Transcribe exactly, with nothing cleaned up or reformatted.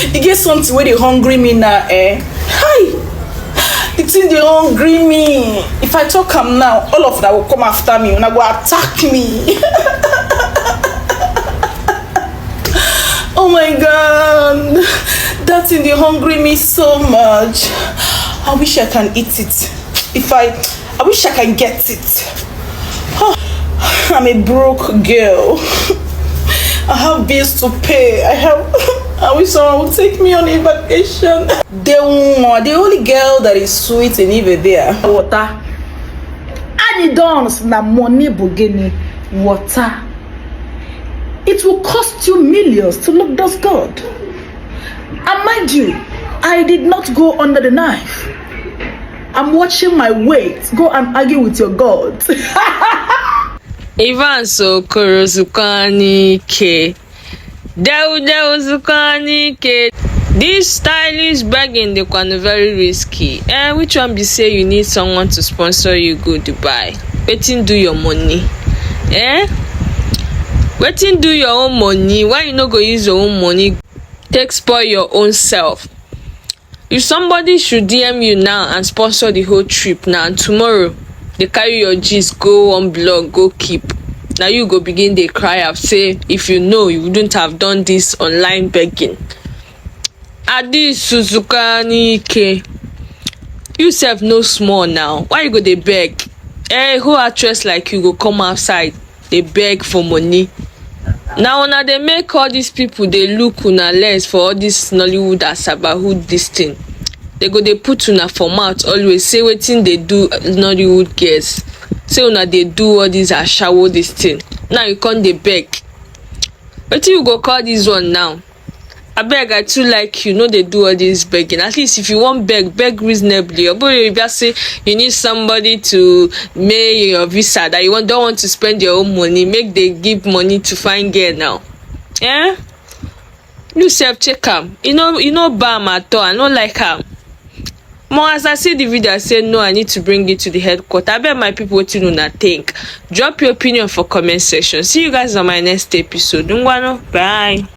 E get something wey dey hungry me now, eh? Hi! The thing dey hungry me. If I talk am now, all of una go come after me, una go attack me. Oh my God, that thing dey hungry me so much. I wish I can eat it. If I, I wish I can get it. I'm a broke girl. I have bills to pay. I have. I wish someone would take me on a vacation. The one, the only girl that is sweet in Ive there. Water. Anidons na money bugini. Water. It will cost you millions to look those good. And mind you, I did not go under the knife. I'm watching my weight. Go and argue with your God. Evans Okoro zukọ anyị ike. Deu deu zukọ anyị ike. This stylish begging dịkwanụ very risky. Eh, which one be say you need someone to sponsor you go Dubai? Wetin do your money? Eh? Wetin do your own money? Why you no go use your own money take spoil your own self? If somebody should D M you now and sponsor the whole trip now, and tomorrow they carry your gist go one blog, go keep. Now you go begin dey cry out say if you know, you wouldn't have done this online begging. Adi Suzuka Nike, you sef no small now. Why you go dey beg? Eh, who actress like you go come outside dey beg for money? Na una dey make all these people dey look una less for all this Nollywood Asabahood this thing. They go dey put una for mouth always say wetin dey do Nollywood girls. Say una dey do all this ashawo this thing. Now you come dey beg. Wetin you go call this one now? Abeg, I too like you, no dey do all this begging. At least if you wan beg, beg reasonably. Obodo Yoruba say you need somebody to make your visa, that you want, don't want to spend your own money, make they give money to find girl now. Eh? You sef check am. You know, you know, bam at all. I no like am. More as I see the video, I say no, I need to bring it to the headquarter. I bet my people wetin una think. Drop your opinion for comment section. See you guys on my next episode. Ngwano, bye.